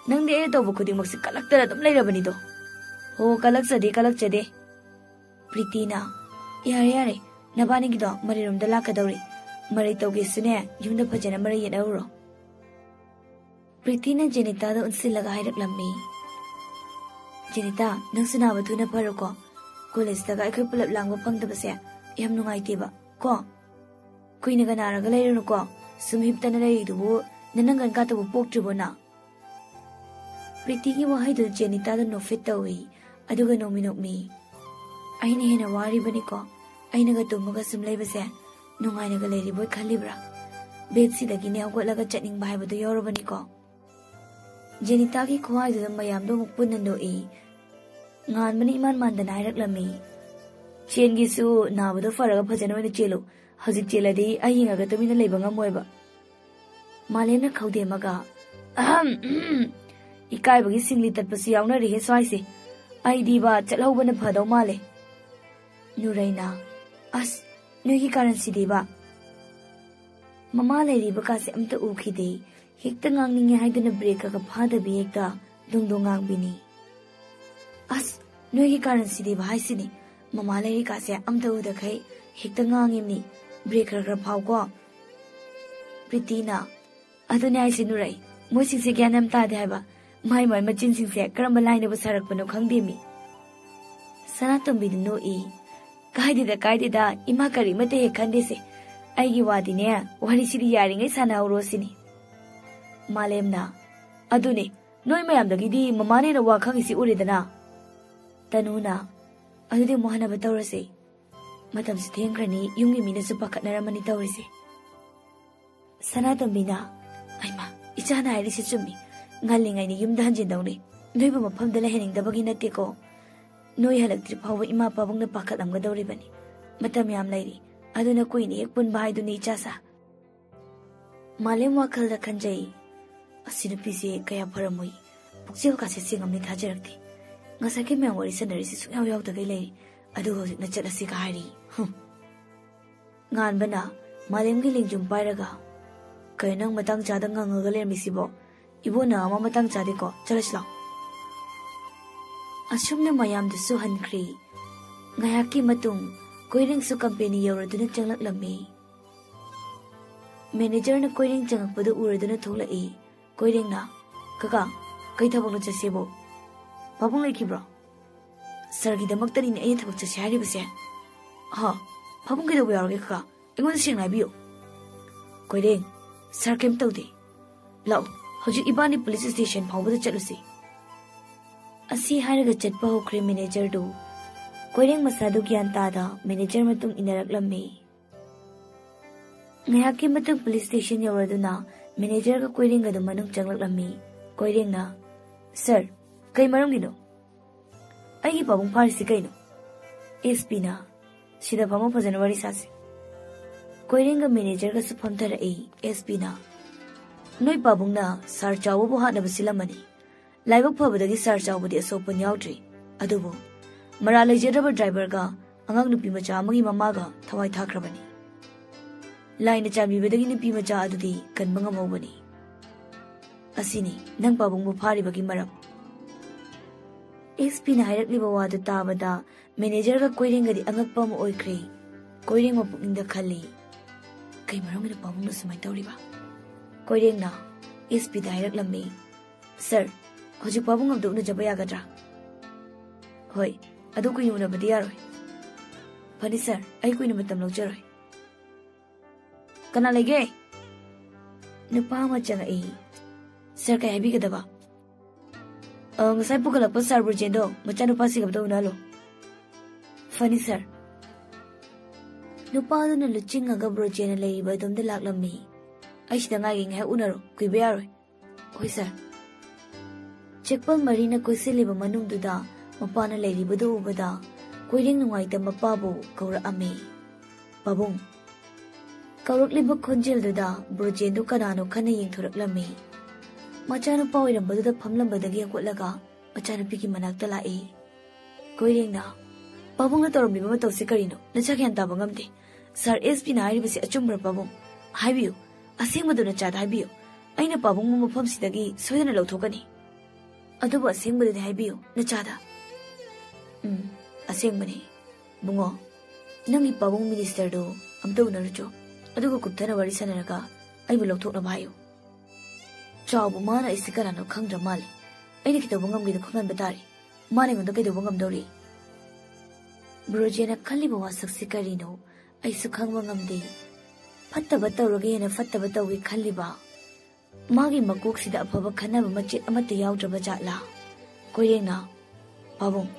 ꯅꯪꯗꯤ ꯑꯩꯅ ꯇꯧꯕ ꯈꯨꯗꯤꯡꯃꯛꯁꯦ ꯀꯜꯂꯛꯇꯅ ꯑꯗꯨꯝ ꯂꯩꯔꯕꯅꯤꯗꯣ꯫ ꯍꯣ, ꯀꯜꯂꯛꯆꯗꯦ, ꯀꯜꯂꯛꯆꯗꯦ꯫ ꯄ꯭ꯔꯤꯇꯤꯅ, ꯌꯥꯔꯦ, ꯌꯥꯔꯦ, ꯅꯕꯥꯅꯤꯒꯤꯗꯣ ꯃꯔꯩꯔꯣꯝꯗ ꯂꯥꯛꯀꯗꯧꯔꯤ꯫ ꯃꯔꯩ ꯇꯧꯒꯦꯁꯨꯅꯦ, ꯌꯨꯝꯗ ꯐꯖꯅ ꯃꯔꯩ ꯌꯦꯠꯅꯧꯔꯣ꯫ ꯄ꯭ꯔꯤꯇꯤꯅ ꯖꯦꯅꯤꯇꯥꯗ ꯑꯣꯟꯁꯤꯜꯂꯒ ꯍꯥꯏꯔꯛꯂꯝꯃꯤ, "ꯖꯦꯅꯤꯇꯥ, ꯅꯪꯁꯨ ꯅꯥꯕ ꯊꯨꯅ ꯐꯔꯣꯀꯣ꯫ ꯀꯣꯂꯦꯖꯇꯒ ꯑꯩꯈꯣꯏ ꯄꯨꯂꯞ ꯂꯥꯡꯕ ꯐꯪꯗꯕꯁꯦ ꯌꯥꯝ ꯅꯨꯡꯉꯥꯏꯇꯦꯕ ꯀꯣ꯫ ꯀꯨꯏꯅꯒ ꯅꯥꯔꯒ ꯂꯩꯔꯨꯅꯨꯀꯣ꯫ ꯁꯨꯝ ꯍꯤꯞꯇꯅ ꯂꯩꯔꯤꯗꯨꯕꯨ ꯅꯅꯪꯒꯟ ꯀꯥꯇꯕꯨ ꯄꯣꯛꯇ꯭ꯔꯤꯕꯣ ꯅꯪ?" ꯄ꯭ꯔꯤꯇꯤꯒꯤ ꯋꯥꯍꯩꯗꯨ ꯖꯦꯅꯤꯇꯥꯗ ꯅꯣꯛꯐꯦꯠ ꯇꯧꯏ, ꯑꯗꯨꯒ ꯅꯣꯡꯃꯤ ꯅꯣꯛꯃꯤ꯫ "ꯑꯩꯅ ꯍꯦꯟꯅ ꯋꯥꯔꯤꯕꯅꯤꯀꯣ꯫ ꯑꯩꯅꯒ ꯇꯨꯝꯃꯒ ꯁꯨꯝ ꯂꯩꯕꯁꯦ ꯅꯨꯡꯉꯥꯏꯅꯒ ꯂꯩꯔꯤꯕꯣꯏ ꯈꯜꯂꯤꯕ꯭ꯔꯥ? ꯕꯦꯗꯁꯤꯗꯒꯤꯅꯦ ꯍꯧꯒꯠꯂꯒ ꯆꯠꯅꯤꯡꯕ ꯍꯥꯏꯕꯗꯨ ꯌꯧꯔꯕꯅꯤꯀꯣ꯫" ꯖꯦꯅꯤꯇꯥꯒꯤ ꯈꯨꯍꯥꯏꯗꯨꯗ ꯃꯌꯥꯝꯗꯣ ꯑꯃꯨꯛ ꯄꯨꯟꯅ ꯅꯣꯛꯏ꯫ ꯉꯥꯟꯕꯅ ꯏꯃꯥꯟ ꯃꯥꯟꯗꯅ ꯍꯥꯏꯔꯛꯂꯝꯃꯤ, "ꯆꯦꯟꯒꯦꯁꯨ ꯅꯥꯕꯗꯣ ꯐꯔꯒ ꯐꯖꯅ ꯑꯣꯏꯅ ꯆꯦꯜꯂꯨ꯫ ꯍꯧꯖꯤꯛ ꯆꯦꯜꯂꯗꯤ ꯑꯩ ꯌꯦꯡꯉꯒ ꯇꯨꯃꯤꯟꯅ ꯂꯩꯕ ꯉꯝꯃꯣꯏꯕ꯫" ꯃꯥꯂꯦꯝꯅ ꯈꯧꯗꯦꯝꯃꯒ, "ꯑꯍꯝ, ꯎꯝ, ꯏꯀꯥꯏꯕꯒꯤ ꯁꯤꯡꯂꯤ ꯇꯠꯄꯁꯨ ꯌꯥꯎꯅꯔꯤꯍꯦ ꯁ꯭ꯋꯥꯏꯁꯦ꯫ ꯑꯩꯗꯤꯕ ꯆꯠꯍꯧꯕꯅ ꯐꯗꯧ ꯃꯥꯜꯂꯦ꯫" ꯅꯨꯔꯩꯅ, "ꯑꯁ, ꯅꯣꯏꯒꯤ ꯀꯥꯔꯟꯁꯤꯗꯤꯕ꯫ ꯃꯃꯥ ꯂꯩꯔꯤꯕ ꯀꯥꯁꯦ ꯑꯝꯇ ꯎꯈꯤꯗꯦ꯫ ꯍꯦꯛꯇ ꯉꯥꯡꯅꯤꯡꯉꯦ ꯍꯥꯏꯗꯨꯅ ꯕ꯭ꯔꯦꯛ ꯈꯔ ꯈꯔ ꯐꯥꯗꯕꯤ ꯍꯦꯛꯇ ꯗꯣꯡ ꯗꯣꯡ ꯉꯥꯡꯕꯤꯅꯤ꯫ ꯑꯁ, ꯅꯣꯏꯒꯤ ꯀꯥꯔꯟꯁꯤꯗꯤꯕ ꯍꯥꯏꯁꯤꯅꯤ꯫ ꯃꯃꯥ ꯂꯩꯔꯤꯀꯥꯁꯦ ꯑꯝꯇ ꯎꯗꯈꯩ ꯍꯦꯛꯇ ꯉꯥꯡꯉꯤꯝꯅꯤ꯫ ꯕ꯭ꯔꯦꯛ ꯈꯔ ꯈꯔ ꯐꯥꯎꯀꯣ꯫" ꯄ꯭ꯔꯤꯇꯤꯅ, "ꯑꯗꯨꯅꯦ ꯍꯥꯏꯁꯦ ꯅꯨꯔꯩ, ꯃꯣꯏꯁꯤꯡꯁꯦ ꯒ꯭ꯌꯥꯟ ꯌꯥꯝ ꯇꯥꯗꯦ ꯍꯥꯏꯕ꯫ ꯃꯥꯏ ꯃꯥꯏ ꯃꯆꯤꯟꯁꯤꯡꯁꯦ ꯀꯔꯝꯕ ꯂꯥꯏꯅꯕꯨ ꯁꯥꯔꯛꯄꯅꯣ ꯈꯪꯗꯦꯃꯤ꯫" ꯁꯅꯥꯇꯣꯝꯕꯤꯗꯤ ꯅꯣꯛꯏ꯫ "ꯀꯥꯏꯗꯦꯗ, ꯀꯥꯏꯗꯦꯗ, ꯏꯃꯥ ꯀꯔꯤꯃꯠꯇ ꯍꯦꯛ ꯈꯟꯗꯦꯁꯦ꯫ ꯑꯩꯒꯤ ꯋꯥꯗꯤꯅꯦ, ꯋꯥꯔꯤꯁꯤꯗꯤ ꯌꯥꯔꯤꯉꯩ ꯁꯥꯟꯅꯍꯧꯔꯣ ꯁꯤꯅꯤ꯫" ꯃꯥꯂꯦꯝꯅ, "ꯑꯗꯨꯅꯦ, ꯅꯣꯏ ꯃꯌꯥꯝꯗꯒꯤꯗꯤ ꯃꯃꯥꯅ ꯍꯦꯟꯅ ꯋꯥ ꯈꯪꯉꯤꯁꯤ ꯎꯔꯦꯗꯅ꯫" ꯇꯅꯨꯅ, "ꯑꯗꯨꯗꯤ ꯑꯃꯨꯛ ꯍꯟꯅꯕ ꯇꯧꯔꯁꯦ꯫ ꯃꯇꯝꯁꯨ ꯊꯦꯡꯈ꯭ꯔꯅꯤ, ꯌꯨꯝꯒꯤ ꯃꯤꯅꯁꯨ ꯄꯥꯈꯠꯅꯔꯝꯃꯅꯤ ꯇꯧꯔꯤꯁꯦ꯫" ꯁꯅꯥꯇꯣꯝꯕꯤꯅ, "ꯑꯩꯃ, ꯏꯆꯥꯅ ꯍꯥꯏꯔꯤꯁꯤ ꯆꯨꯝꯃꯤ꯫ ꯉꯜꯂꯤꯉꯩꯅ ꯌꯨꯝꯗ ꯍꯟꯖꯤꯟꯗꯧꯅꯤ꯫ ꯅꯣꯏꯕꯨ ꯃꯐꯝꯗ ꯂꯩꯍꯟꯅꯤꯡꯗꯕꯒꯤ ꯅꯠꯇꯦꯀꯣ꯫ ꯅꯣꯏ ꯍꯜꯂꯛꯇ꯭ꯔꯤ ꯐꯥꯎꯕ ꯏꯃꯥ ꯄꯥꯕꯨꯡꯅ ꯄꯥꯈꯠꯂꯝꯒꯗꯧꯔꯤꯕꯅꯤ꯫ ꯃꯇꯝ ꯌꯥꯝ ꯂꯩꯔꯤ꯫ ꯑꯗꯨꯅ ꯀꯨꯏꯅ ꯍꯦꯛ ꯄꯨꯟꯕ ꯍꯥꯏꯗꯨꯅꯤ, ꯏꯆꯥꯁꯥ꯫" ꯃꯥꯂꯦꯝ ꯋꯥꯈꯜꯗ ꯈꯟꯖꯩ, "ꯑꯁꯤ ꯅꯨꯄꯤꯁꯦ ꯀꯌꯥ ꯐꯔꯝꯃꯣꯏ꯫ ꯄꯨꯛꯆꯦꯜ ꯀꯥꯁꯦ ꯁꯦꯡꯉꯝꯅꯤ ꯊꯥꯖꯔꯛꯇꯦ꯫ ꯉꯁꯥꯏꯒꯤ ꯃꯌꯥꯝ ꯋꯥꯔꯤ ꯁꯥꯟꯅꯔꯤꯁꯦ ꯁꯨꯡꯌꯥꯎ ꯌꯥꯎꯗꯈꯩ ꯂꯩꯔꯤ꯫ ꯑꯗꯨꯒ ꯍꯧꯖꯤꯛꯅ ꯆꯠꯂꯁꯤꯒ ꯍꯥꯏꯔꯤ꯫ ꯍꯨꯝ꯫" ꯉꯥꯟꯕꯅ ꯃꯥꯂꯦꯝꯒꯤ ꯂꯦꯡꯖꯨꯝ ꯄꯥꯏꯔꯒ, "ꯀꯩꯅꯣ ꯅꯪ ꯃꯇꯥꯡ ꯆꯥꯗ ꯉꯪꯉꯒ ꯂꯩꯔꯝꯃꯤꯁꯤꯕꯣ? ꯏꯕꯣꯅ ꯑꯃ ꯃꯇꯥꯡ ꯆꯥꯗꯦꯀꯣ, ꯆꯠꯂꯁꯤ ꯂꯥꯎ"꯫ ꯑꯁꯨꯝꯅ ꯃꯌꯥꯝꯗꯨꯁꯨ ꯍꯟꯈ꯭ꯔꯦ꯫ ꯉꯥꯏꯍꯥꯛꯀꯤ ꯃꯇꯨꯡ ꯀꯣꯏꯔꯦꯡꯁꯨ ꯀꯝꯄꯦꯅꯤ ꯌꯧꯔꯗꯨꯅ ꯆꯪꯂꯛꯂꯝꯃꯤ꯫ ꯃꯦꯅꯦꯖꯔꯅ ꯀꯣꯏꯔꯦꯡ ꯆꯪꯉꯛꯄꯗꯨ ꯎꯔꯗꯨꯅ ꯊꯣꯛꯂꯛꯏ꯫ ꯀꯣꯏꯔꯦꯡꯅ, "ꯀꯀꯥ, ꯀꯩ ꯊꯕꯛꯅꯣ ꯆꯠꯁꯦꯕꯣ? ꯄꯥꯕꯨꯡ ꯂꯩꯈꯤꯕ꯭ꯔꯣ?" "ꯁꯥꯔꯒꯤꯗꯃꯛꯇꯅꯤꯅꯦ ꯑꯩꯅ ꯊꯕꯛ ꯆꯠꯁꯦ ꯍꯥꯏꯔꯤꯕꯁꯦ"꯫ "ꯍꯥ? ꯄꯥꯕꯨꯡ ꯀꯩꯗꯧꯕ ꯌꯥꯎꯔꯒꯦ ꯀꯀꯥ? ꯑꯩꯉꯣꯟꯗ ꯁꯦꯡꯅ ꯍꯥꯏꯕꯤꯌꯨ"꯫ "ꯀꯣꯏꯔꯦꯡ, ꯁꯥꯔ ꯀꯩꯝ ꯇꯧꯗꯦ꯫ ꯂꯥꯛꯑꯣ, ꯍꯧꯖꯤꯛ ꯏꯕꯥꯅꯤ ꯄꯨꯂꯤꯁ ꯁ꯭ꯇꯦꯁꯟ ꯐꯥꯎꯕꯗ ꯆꯠꯂꯨꯁꯤ"꯫ ꯑꯁꯤ ꯍꯥꯏꯔꯒ ꯆꯠꯄ ꯍꯧꯈ꯭ꯔꯦ ꯃꯦꯅꯦꯖꯔꯗꯨ꯫ ꯀꯣꯏꯔꯦꯡ ꯃꯁꯥꯗꯨ ꯒ꯭ꯌꯥꯟ ꯇꯥꯗ ꯃꯦꯅꯦꯖꯔ ꯃꯇꯨꯡ ꯏꯟꯅꯔꯛꯂꯝꯃꯤ꯫ ꯉꯥꯏꯍꯥꯛꯀꯤ ꯃꯇꯨꯡ ꯄꯨꯂꯤꯁ ꯁ꯭ꯇꯦꯁꯟ ꯌꯧꯔꯗꯨꯅ ꯃꯦꯅꯦꯖꯔꯒ ꯀꯣꯏꯔꯦꯡꯒꯗꯨ ꯃꯅꯨꯡ ꯆꯪꯂꯛꯂꯝꯃꯤ꯫ ꯀꯣꯏꯔꯦꯡꯅ, "ꯁꯥꯔ, ꯀꯩ ꯃꯔꯝꯒꯤꯅꯣ? ꯑꯩꯒꯤ ꯄꯥꯕꯨꯡ ꯐꯥꯔꯤꯁꯤ ꯀꯩꯅꯣ?" ꯑꯦꯁ ꯄꯤꯅ, "ꯁꯤꯗ ꯐꯝꯃ ꯐꯖꯅ ꯋꯥꯔꯤ ꯁꯥꯁꯤ"꯫ ꯀꯣꯏꯔꯦꯡꯒ ꯃꯦꯅꯦꯖꯔꯒꯁꯨ ꯐꯝꯊꯔꯛꯏ꯫ ꯑꯦꯁ ꯄꯤꯅ, "ꯅꯣꯏ ꯄꯥꯕꯨꯡꯅ ꯁꯥꯔ ꯆꯥꯎꯕꯕꯨ ꯍꯥꯠꯅꯕ ꯁꯤꯜꯂꯝꯃꯅꯤ꯫ ꯂꯥꯏꯕꯛ ꯐꯕꯗꯒꯤ ꯁꯥꯔ ꯆꯥꯎꯕꯗꯤ ꯑꯁꯣꯛꯄꯟ ꯌꯥꯎꯗ꯭ꯔꯤ꯫ ꯑꯗꯨꯕꯨ ꯃꯔꯥꯜ ꯂꯩꯖꯗ꯭ꯔꯕ ꯗ꯭ꯔꯥꯏꯚꯔꯒ ꯑꯉꯥꯡ ꯅꯨꯄꯤ ꯃꯆꯥ ꯑꯃꯒꯤ ꯃꯃꯥꯒ ꯊꯋꯥꯏ ꯊꯥꯈ꯭ꯔꯕꯅꯤ꯫ ꯂꯥꯏꯅ ꯆꯥꯟꯕꯤꯕꯗꯒꯤ ꯅꯨꯄꯤ ꯃꯆꯥ ꯑꯗꯨꯗꯤ ꯀꯟꯕ ꯉꯝꯍꯧꯕꯅꯤ꯫ ꯑꯁꯤꯅꯤ ꯅꯪ ꯄꯥꯕꯨꯡꯕꯨ ꯐꯥꯔꯤꯕꯒꯤ ꯃꯔꯝ"꯫ ꯑꯦꯁ ꯄꯤꯅ ꯍꯥꯏꯔꯛꯂꯤꯕ ꯋꯥꯗꯨ ꯇꯥꯕꯗ ꯃꯦꯅꯦꯖꯔꯒ ꯀꯣꯏꯔꯦꯡꯒꯗꯤ ꯑꯉꯛꯄ ꯑꯃ ꯑꯣꯏꯈ꯭ꯔꯦ꯫ ꯀꯣꯏꯔꯦꯡ ꯃꯄꯨꯛꯅꯤꯡꯗ ꯈꯜꯂꯤ, "ꯀꯩ ꯃꯔꯝꯒꯤꯅꯣ ꯄꯥꯕꯨꯡꯅ ꯁꯨꯃꯥꯏꯅ ꯇꯧꯔꯤꯕ?" ꯀꯣꯏꯔꯦꯡꯅ ꯑꯦꯁ ꯄꯤꯗ ꯍꯥꯏꯔꯛꯂꯝꯃꯤ, "ꯁꯥꯔ, ꯍꯧꯖꯤꯛ ꯄꯥꯕꯨꯡ ꯑꯝꯇ ꯎꯅꯖꯕ ꯌꯥꯒꯗ꯭ꯔꯥ?" "ꯍꯣꯏ, ꯑꯗꯨ ꯀꯨꯏꯅ ꯎꯅꯕꯗꯤ ꯌꯥꯔꯣꯏ"꯫ "ꯐꯅꯤ ꯁꯥꯔ, ꯑꯩ ꯀꯨꯏꯅ ꯃꯇꯝ ꯂꯧꯖꯔꯣꯏ"꯫ "ꯀꯅꯥ ꯂꯩꯒꯦ?" ꯅꯨꯄꯥ ꯑꯃ ꯆꯪꯉꯛꯏ꯫ "ꯁꯥꯔ, ꯀꯩ ꯍꯥꯏꯕꯤꯒꯗꯕ?" "ꯑ, ꯉꯁꯥꯏ ꯄꯨꯈꯠꯂꯛꯄ ꯁꯥꯔ ꯕ꯭ꯔꯣꯖꯦꯟꯗꯣ ꯃꯆꯥꯅꯨꯄꯥꯁꯤꯡ ꯑꯝꯇ ꯎꯅꯍꯜꯂꯣ"꯫ "ꯐꯅꯤ ꯁꯥꯔ"꯫ ꯅꯨꯄꯥꯗꯨꯅ ꯂꯨꯆꯤꯡꯉꯒ ꯕ꯭ꯔꯣꯖꯦꯟꯅ ꯂꯩꯔꯤꯕ ꯑꯗꯣꯝꯗ ꯂꯥꯛꯂꯝꯃꯤ꯫ "ꯑꯩ ꯁꯤꯗ ꯉꯥꯏꯒꯦ, ꯉꯥꯏꯍꯥꯛ ꯎꯅꯔꯣ, ꯀꯨꯏꯕ ꯌꯥꯔꯣꯏ"꯫ "ꯍꯣꯏ ꯁꯥꯔ"꯫ ꯆꯦꯛꯄꯜ ꯃꯔꯤꯅ ꯀꯣꯏꯁꯤꯜꯂꯤꯕ ꯃꯅꯨꯡꯗꯨꯗ ꯃꯄꯥꯅ ꯂꯩꯔꯤꯕꯗꯨ ꯎꯕꯗ ꯀꯣꯏꯔꯦꯡ ꯅꯨꯡꯉꯥꯏꯇ ꯃꯄꯥꯕꯨ ꯀꯧꯔꯛꯑꯝꯃꯤ꯫ "ꯄꯥꯕꯨꯡ"꯫ ꯀꯧꯔꯛꯂꯤꯕ ꯈꯣꯟꯖꯦꯜꯗꯨꯗ ꯕ꯭ꯔꯣꯖꯦꯟꯗꯨ ꯀꯅꯥꯅꯣ ꯈꯟꯅ ꯌꯦꯡꯊꯣꯔꯛꯂꯝꯃꯤ꯫ ꯃꯆꯥꯅꯨꯄꯥ ꯑꯣꯏꯔꯝꯕꯗꯨꯗ ꯐꯝꯂꯝꯕꯗꯒꯤ ꯍꯧꯒꯠꯂꯒ ꯃꯆꯥꯅꯨꯄꯤꯒꯤ ꯃꯅꯥꯛꯇ ꯂꯥꯛꯏ꯫ ꯀꯣꯏꯔꯦꯡꯅ, "ꯄꯥꯕꯨꯡꯅ ꯇꯧꯔꯝꯂꯤꯕ ꯃꯇꯧꯁꯤ ꯀꯔꯤꯅꯣ? ꯅꯆꯥ ꯒ꯭ꯌꯥꯟ ꯇꯥꯕ ꯉꯝꯗꯦ꯫ ꯁꯥꯔ ꯑꯦꯁ ꯄꯤꯅ ꯍꯥꯏꯔꯤꯕꯁꯤ ꯑꯆꯨꯝꯕ꯭ꯔꯥ ꯄꯥꯕꯨꯡ? ꯍꯥꯏꯕꯤꯌꯨ, ꯑꯁꯦꯡꯕꯗꯨ ꯅꯆꯥꯗ ꯍꯥꯏꯕꯤꯌꯨ꯫ ꯑꯩꯅ ꯄꯥꯕꯨꯡꯕꯨ ꯃꯐꯝꯁꯤꯗꯒꯤ ꯁꯣꯏꯗꯅ ꯂꯧꯊꯣꯛꯀꯅꯤ꯫ ꯑꯗꯨꯕꯨ ꯑꯁꯦꯡꯕꯗꯨꯗꯤ ꯍꯥꯏꯕꯤꯌꯨ ꯅꯆꯥꯗ꯫ ꯎꯝ, ꯑꯁꯦꯡꯕꯅꯤ꯫ ꯕꯨꯡꯉꯣ, ꯅꯪꯒꯤ ꯄꯥꯕꯨꯡ ꯃꯤꯅꯤꯁꯇꯔꯗꯨ ꯑꯝꯇ ꯎꯅꯔꯨꯆꯣ꯫ ꯑꯗꯨꯒ ꯀꯨꯞꯊꯅ ꯋꯥꯔꯤ ꯁꯥꯟꯅꯔꯒ ꯑꯩꯕꯨ ꯂꯧꯊꯣꯛꯅꯕ ꯍꯥꯏꯌꯨ꯫ ꯆꯥꯎꯕ ꯃꯥꯅ ꯑꯩꯁꯦ ꯀꯅꯥꯅꯣ ꯈꯪꯗ꯭ꯔ ꯃꯥꯜꯂꯦ꯫ ꯑꯩꯅ ꯀꯩꯗꯧꯕ ꯉꯝꯒꯦꯗꯣ ꯈꯪꯍꯟꯕ ꯇꯥꯔꯦ꯫ ꯃꯥꯅ ꯑꯩꯉꯣꯟꯗ ꯀꯩꯗꯧꯕ ꯉꯝꯗꯧꯔꯤ? ꯕ꯭ꯔꯣꯖꯦꯅ ꯈꯜꯂꯤꯕ ꯋꯥꯁꯛꯁꯤ ꯀꯔꯤꯅꯣ? ꯑꯩꯁꯨ ꯈꯪꯕ ꯉꯝꯗꯦ꯫ ꯐꯠꯇꯕ ꯇꯧꯔꯒ ꯍꯦꯟꯅ ꯐꯠꯇꯕ ꯇꯧꯒꯦ ꯈꯜꯂꯤꯕ꯫ ꯃꯥꯒꯤ ꯃꯀꯣꯛꯁꯤꯗ ꯑꯐꯕ ꯈꯟꯅꯕ ꯃꯆꯦꯠ ꯑꯃꯠꯇ ꯌꯥꯎꯗ꯭ꯔꯕ ꯖꯥꯠꯂꯥ? ꯀꯣꯏꯔꯦꯡꯅ, "ꯄꯥꯕꯨꯡ,